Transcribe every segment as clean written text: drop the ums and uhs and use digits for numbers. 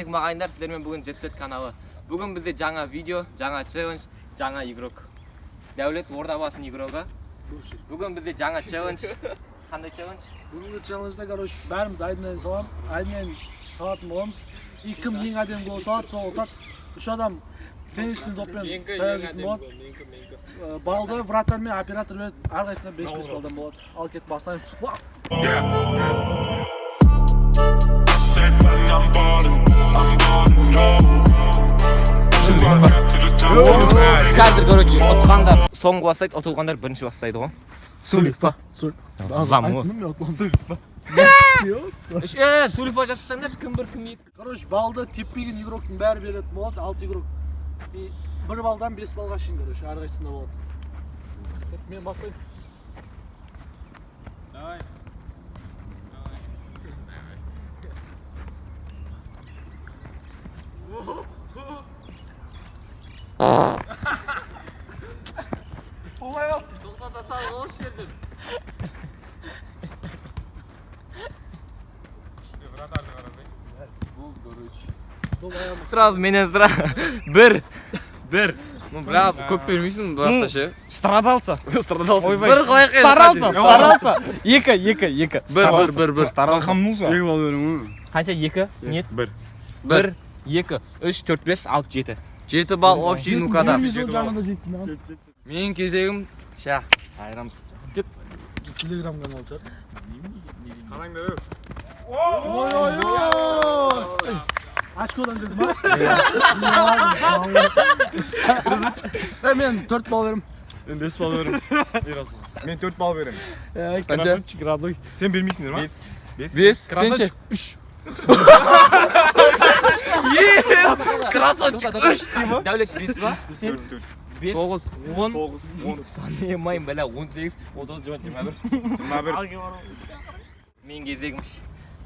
Ассалаумағалейкум, ағайындар! Сіздермен бүгін Jet каналы. Бүгін бізде жаңа видео, жаңа челлендж, жаңа игрок. Дәулет Ордабасының игрогы. Бүгін бізде жаңа челлендж. Қандай челлендж? Бүгінгі челленджда, короче, бәріміз айдыннан салам, айдыннан салатын боламыз. И кім ең әдемі гол салады, сол ұтады. Үш адам теннисный доппен таяқ жейтін болады. Балды вратарь мен оператор береді, әрқайсысына 5-5 балдан болады. Ал кет, бастаймыз. Фа! Said when I'm ballin', I'm ballin', oh. So I got to the top of the bag. Қазір, короче, ұтқандар соңғы бастайды, ұтылғандар бірінші бастайды ғой. Сулифа. Замос. Сульфа. Үш, сулифа жасасаңдаршы, кім бір, кім екі. Короче, балды теппеген игроктың бәрі беретін болады, алты игрок. И 1 балдан 5 балға шейін, короче, әрқайсысында болады. Мен бастаймын. Давай. Тоқтата сал осы жерден. Вратарды қарасай. Доп аяғыма. Сразу менен сұра. Бір. Бір. Ну, бля, көп бермейсің бұл жақта ше. Страдался. Страдался. Ойбай. Бір қылайық енді. Старался, старался. Екі, екі, екі. Бір, бір, бір, бір. Старался. Екі балл беремін ғой. Қанша? Екі? Нет. Бір. Бір, екі, үш, төрт, бес, алты, жеті. 7 балл общий нукада. Жеті жағында жетті. Менің кезегім. Ща, айырамыз. Телеграм канал шығар. Қараңдар, өй. Ой, ой, ой. Очкодан кірді ма? Е, мен 4 балл беремін. Мен 5 балл беремін. Мен 4 балл беремін. Красавчик, родной. Сен бермейсіңдер ма? 5. 5, сен ше? 3. Красавчик, 3. Дәулет 5 ба? Сен 4, 4. 5, 9. 10, 9, 10, санаймайын, бәлә, 18, 19, 20, 21. 21. Мен кезегім.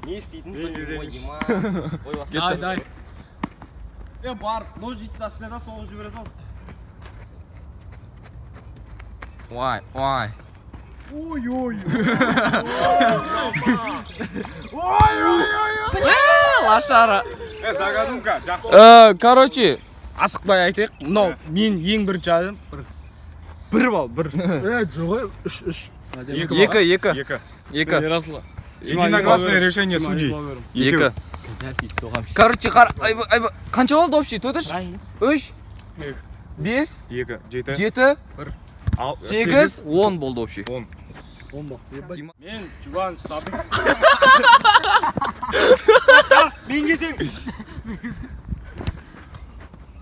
Не істейтінін Мен білмей кезегім. қойдым, а. Ой, баста. Дай, дай. Е, бар, нож жетті да, соғып жібере сал. Ой, ой. Ой, ой. Лошара. Е, загадунка, жақсы. Короче, Асықпай айтайық. Мынау мен ең бірінші адам. Бір. 1 балл, бір. Е, жоқ, е, үш, үш. Екі балл. 2, 2, 2. 2, Ерасыл. Единогласное решение судей. 2. Короче, қара, айбай, айбай. Қанша болды общий? Төрт, үш? 3, 5, 2, 7, 7, 8, 8, 10 болды общий. 10. 10 балл. Ебать. Мен Жұбан Сабыр. Мен кезегім.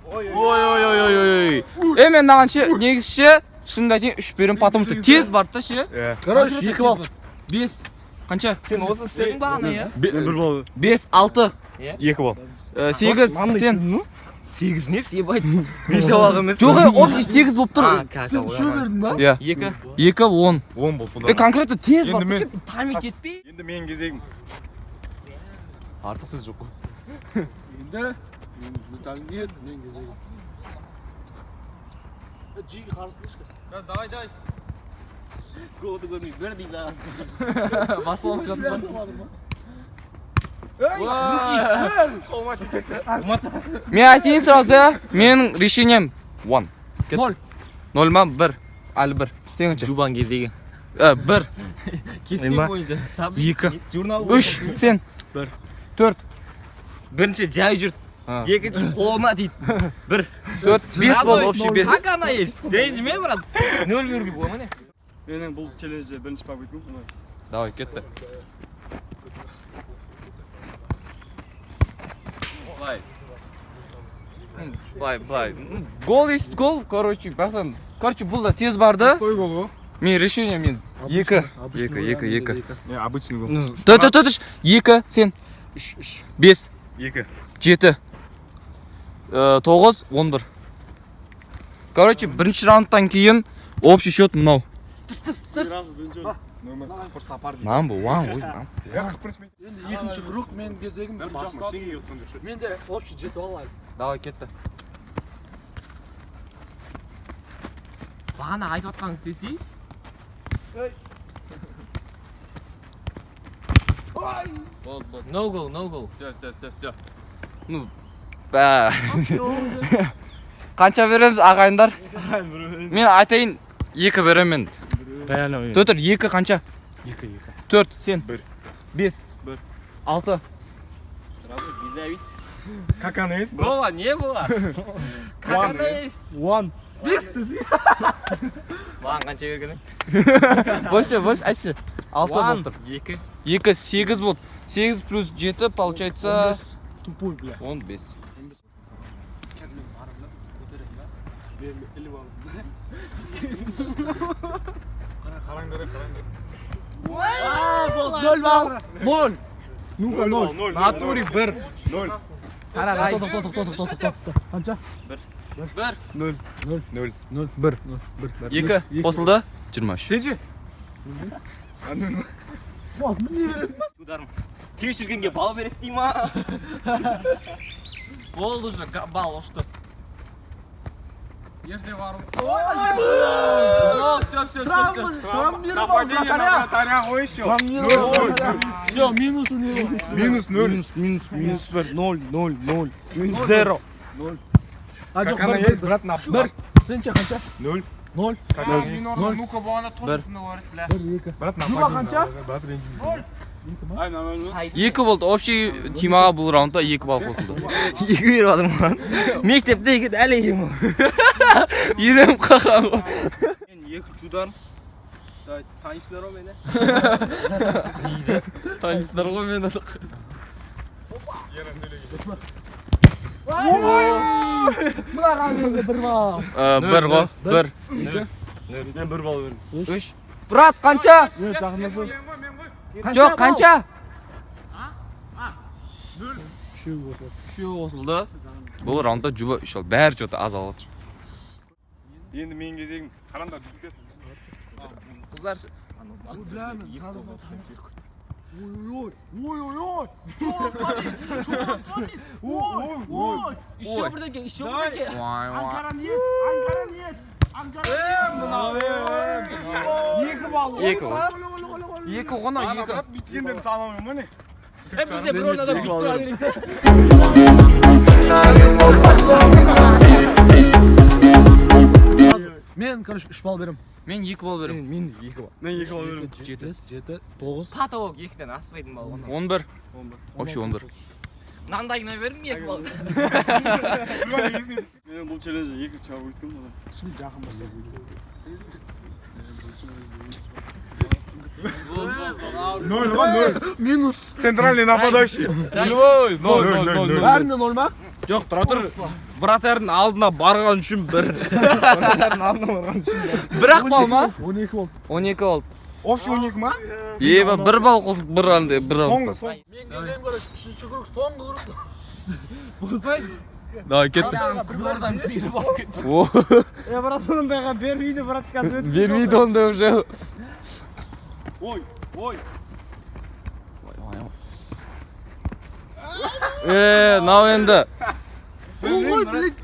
Ой, ой, ой, ой, ой. Е, мен мынаған ше, негізі ше, шынымды айтайын, 3 беремін, потому что тез барды да ше. Короче, 2 балл. 5. Қанша? Сен осы істедің бағана, иә? Мен 1 балл. 5, 6, 2 балл. 8, сен. 8 несі? Ебать. 5 алақ емес. Жоқ, е, общий 8 болып тұр. Сен үшеу бердің ба? Иә. 2. 2, 10. 10 болды. Е, конкретно тез Енді барды мен- ше, тайминг жетпей. Енді менің кезегім. Артық сөз жоқ қой. Енді мен мен кезегім. Е, жиги қарысыншы қазір. Давай, давай. Голды көрмей бір дейді. Басып алып жатыр. Қолыма тиіп кетті. Мен айтайын сразу, иә. Менің решением 1. Ноль. 0 ма? 1. Әлі 1. Сен қанша? Жубан кезегі. 1, Кесте бойынша. 2. Журнал 3, сен. 1. 4, Бірінші жай жүрт. Екінші қолына тиді. 4, 5 болды общий 5. Как она есть? Ренжіме, брат. Нөл беруге бола ма не? Менің бұл челленджде бірінші попыткам. Давай, кетті. Былай. Былай, былай. Ну, гол есть гол, короче, бірақтан. Короче, бұл да тез барды. Стой гол ғой. Мен решение мен 2. 2, 2, 2. Не, обычный гол. 4, 4, 4, 2, сен. 3, 3. 5, 2. 7, 9, 11. Короче, бірінші раундтан кейін общий счет мынау. Нөмір 41 сапар дейді. Мынау бұл, уан, ой, мынау. Е, 41 мен. Енді екінші круг мен кезегім, бірінші басталды. Менде общий 7 балл әлі. Давай, кетті. Бағана айтып отқанын істесей. Болды, болды. No go, no go. Все, все, все, все. Ну, бә. Қанша береміз, ағайындар? Мен айтайын, 2 беремін енді. Реально. Төрт, 2 қанша? 2 2. 4, сен. 1. 5. 1. 6. Как она есть, брат? Гола не было. Как она есть? One. Маған қанша берген? Бош, бош, айтшы. 6 болып тұр. 2. 2, 8 болды. 8 плюс 7 получается Тупой, бля. 15. Қараңдар, қараңдар. Болды, нөл балл. Ноль. Ну-ка, ноль. Ноль. Натуре 1. Ноль. Тоқта, тоқта, тоқта, тоқта, тоқта. Қанша? 1. Ноль. Ноль. Ноль. Ноль. Бір. Бір. 2 қосылды 23. Сен ше? А, ноль. Не бересің? Ударым. Тез жүргенге балл береді дей ма? Болды уже, балл ұшты. Ерте барып. О, все, все, все. Травмировал Нападение на вратаря. вратаря, ой, еще. Травмировал Ноль. вратаря. Все, минус у него. Минус ноль. Минус, минус, минус 1. 0 0 0. 0. А, жоқ, Как она бір, есть, бір, брат, на бір. Сен ше, қанша? Ноль. Ноль. Как она есть. Ноль. Ну-ка, бағана тоже говорит, бля. Бір, екі. Брат, Юма нападение. қанша? Брат, ренжімейсің. Ай, нормально. 2 болды. Общий Тимаға бұл раундта 2 балл қосылды. 2 беріп жатырмын маған. Мектепте екен әлі екенмін. Үйреніп қалған ғой. Мен 2 ударым. Давай, танисыңдар ғой мені. Танисыңдар ғой мені. Мынаған енді бір балл. 1 ғой, 1. Мен бір балл бердім. 3. Брат, қанша? Е, жақындаса. Жоқ, қанша? Үшеу қосылады. Үшеу қосылды. Бұл раундта Жұба 3 алды. Бәрі что-то аз алып отыр. Енді менің кезегім. Қараңдар, жігіттер. Қыздар, Ой, бля, мен қазір Ой, ой, ой, ой, ой. Ой, ой. Еще бірдеңе, еще бірдеңе. Уай, уай. Анкара ниет, Анкара ниет. Анкара 2 балл. 2 ғой. 2 ғой, Ана, 2. брат, бүйткендерін санамаймын ба не? Бізде бір орын адам бүйтіп тұра береді. Мен, короче, 3 балл беремін. Мен 2 балл беремін. Мен 2 балл. Мен 2 балл беремін. 7, 7, 9. Потолок 2-ден аспайтын балл ғой. 11. Общий 11. Мынандайына бердім 2 балл. Мен бұл челленджде 2 чабып өткенмін одан. Шын жақын бастап. Ноль ғой, ноль. Минус. Центральный нападающий. Ноль, ноль, ноль, ноль. Бәрінде ноль ма? Жоқ, тұра тұр. Вратарьдың алдына барған үшін 1. Вратарьдың алдына барған үшін 1. Бір ақ балл ма? 12 болды. 12 болды. Общий 12 ма? Еба, бір балл қосылып, бір андай, бір Соңғы, раундта. соңғы. Мен кезегім, короче, үшінші круг, соңғы круг. Болсай. Давай, кеттік. Қызылорданың сиыры басып кетті. О, Е, брат, ондайға бермейді, брат, қазір. бермейді ондай уже. Ой, ой. Е, мынау енді. Гол ғой, блядь.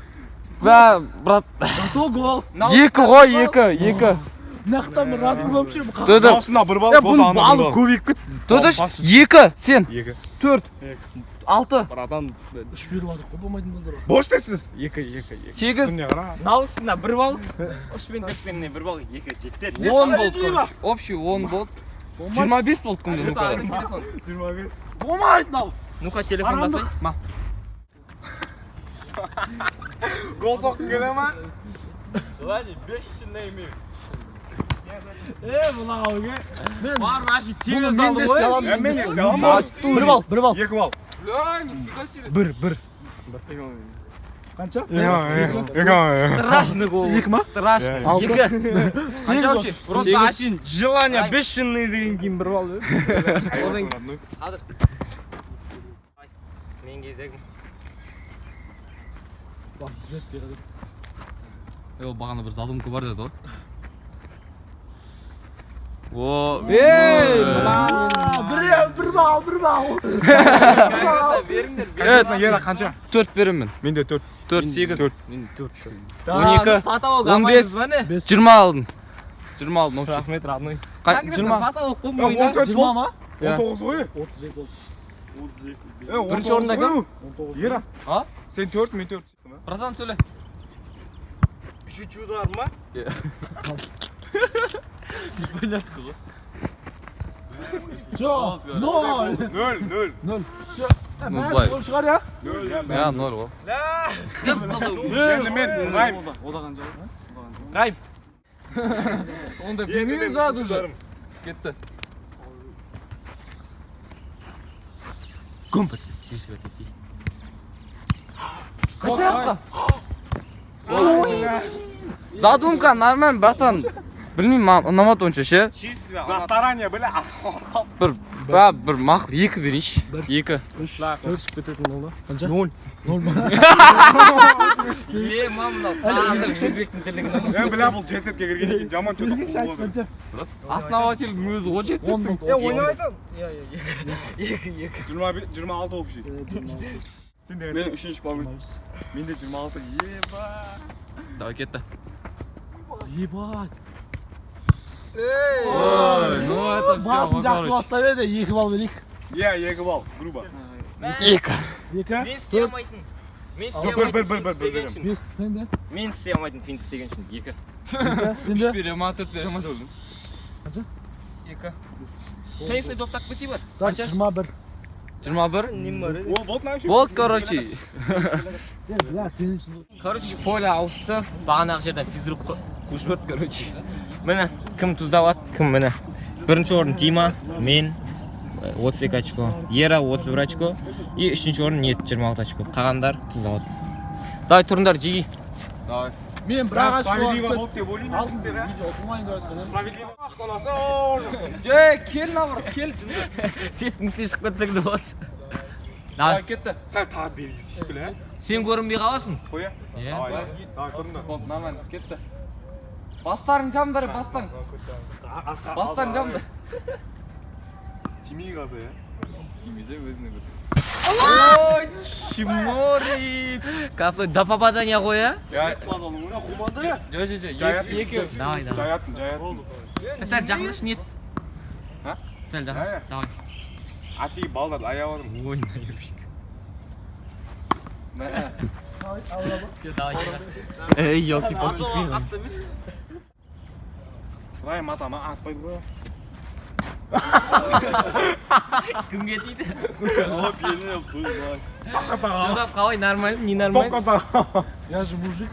Бә, брат. Зато гол. 2 ғой, 2, 2. Нақтан бір рад вообще. Төдір, Басына бір балл, Е, болса бұның ана бір балы балл. көбейіп кетті. Төдір, 2, сен, 2. 4, Екі. 6, Братан, 3 беріп жатыр ғой, болмайтын балдар. Бош дейсіз. 2, 2, 2. 8, Міне қара. Дауысына 1 балл, 3 пен 4 пен 1 балл, 2 жетеді. 10 болды, короче. Общий 10 болды. 25 болды күнде, ну-ка. Телефон. 25. Болмайды мынау. Ну-ка телефон Арамдық. тапсай. Ма. Гол соққың келе ма? Е, мынау ге. Мен Бар, вообще бұны мен де істей аламын. Е, мен де істей аламын. Бір балл, бір балл. 2 балл. Бля, нифига себе. 1 1. Қанша? 2. Страшный гол. Екі ма? Страшный. Алты. 2. Қанша вообще? Просто 8. әшейін желание бешеный деген кейін 1 балл берді. Мен кезегім. Е, бағана бір задумка бар деді ғой. О, ей! Бір, бір балл, бір балл. Беріңдер. Е, Ера қанша? 4 беремін. Менде 4. 4, 8, 4. 12, Потолок 15, алмаймыз ба не? 20 алдым. 20 алдым общий. Рахмет, родной. 20. Потолок қой 14 20 ма? 19 ғой. 32 болды. Бірінші орында кім? Ера. А? Сен 4, мен 4. Братан, сөйле. Үшінші удар ма? Непонятно ғой. Все, ноль. 0, 0. Ноль. Все. Ну, былай. Гол шығар я. 0, иә. Иә, ноль ғой. Енді мен Райм. Райм. Онда білмейміз ба уже. Кетті. Гүмп шешіп өтеді. Қанша жаққа? Задумка нормально, братан. Білмеймін, маған ұнамады онша ше. За старание, бля. Бір, ба, бір мақұл, 2 берейінші. 2. Үш, төрт шығып кететін болды. Қанша? Ноль. Ноль ма? Е, мам, мынау өзбектің тірлігін. Е, бля, бұл джесетке кірген екен, жаман чё-то қуып отыр. Основательдің өзі ғой жетсек. Он болды. Е, ойнап айтамын. Иә, иә, 2, 2. 26 общий. Сенде қанша? Мен үшінші попытка. Менде 26. Еба. Давай кетті. Ебать. Ой, ну это все. Басын жақсы бастап еді, 2 балл берейік. Иә, 2 балл, грубо. 2. 2, Мен істей алмайтын. Мен істей Бір, бір, алмайтын бір, бір, финт істеген бір. үшін. 5, сен де. Мен істей алмайтын финт істеген үшін 2. Сен де. 3 бере ма, 4 бере ма деп ойладым. 2. Теннисный доп тақпай бар. Так, 21. 21. Нем бар еді? О, болды на Болды, короче. Е, бля, теннисный доп. Короче, поле ауысты. Бағанағы жерден физрук қуып жіберді, короче. Міне, кім тұздалады, кім міне. Бірінші орын Дима, мен 32 очко, Ера 31 очко и үшінші орын Нет 26 очко. Қалғандар тұздалады. Давай тұрыңдар, жиги. Давай. Мен бір ақ очко Справедливо алып болды деп ойлаймын. алдым. Видео ұтылмайын деп жатқан едім. Справедливо. Ақталаса, о, жақтан. Же, кел наоборот, кел жынды. Сен үстіне шығып кетсең де болады. Давай, Давай. кетті. Сәл тағы бергізші, бля. Сен көрінбей қаласың. Қоя. Иә. Давай, давай, тұрыңдар. Болды, нормально, кетті. Бастарың жамдар, бастан. Бастан жамды. Тимей қалса, иә. Тимесе өзіне бір. Ой, чморик. Косой до попадания ғой, ә? Я, Қумандар, жо, жо, жо, Жаятын. екеу. Давай, давай. Жаятын, жаятын. Сәл жақындашы, Нет. А? Сәл жақындашы. Иә. Давай. Ати балдарды аяп отырмын. Ой, наебщик. Давай, Эй, елки-палки. Қатты емес. Райым атама атпайды ғой. Кімге тиді? О, беліне бұл. Жозап қалай, нормально, не нормально? Тоқта Я же мужик.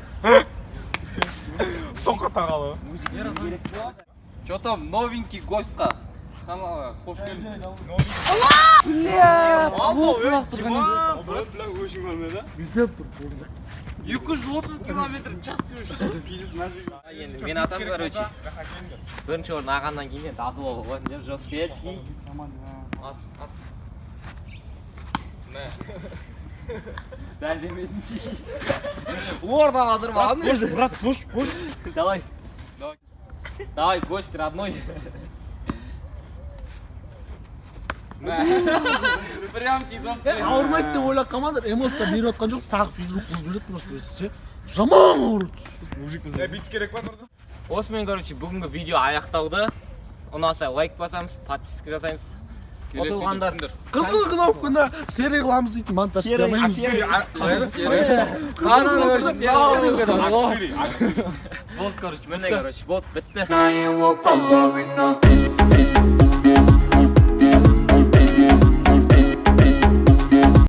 Тоқта қалы. Чё там, новенький гостьқа. Каналға қош келдің. Бля, плотно лақтырған едім. Бля, өшін көрмеді. Бүйтіп тұр қолында. 230 километр час пен ұшты. Пиздец, мына жерге. Енді мен атам, короче. Бірінші орын ағаннан кейін енді атып алуға болатын шығар, жесткий. Ат, ат. Дәл демедім. Орда алдырмаған өзі. Брат, бош, бош. Давай. Давай. Давай, гость родной. Прям тиді. Ауырмайды деп ойлап қалмаңдар, эмоция беріп жатқан жоқпыз, тағы физрук қылып жүреді просто өзі ше. Жаман ауырды. Е, бит керек па тұрды? Осымен, короче, бүгінгі видео аяқталды. Ұнаса лайк басамыз, подписка жасаймыз. Ұтылғандар. Қызыл кнопканы серый қыламыз дейтін монтаж істей алмаймыз. Болды, короче, міне, короче, болды, бітті. На его половину.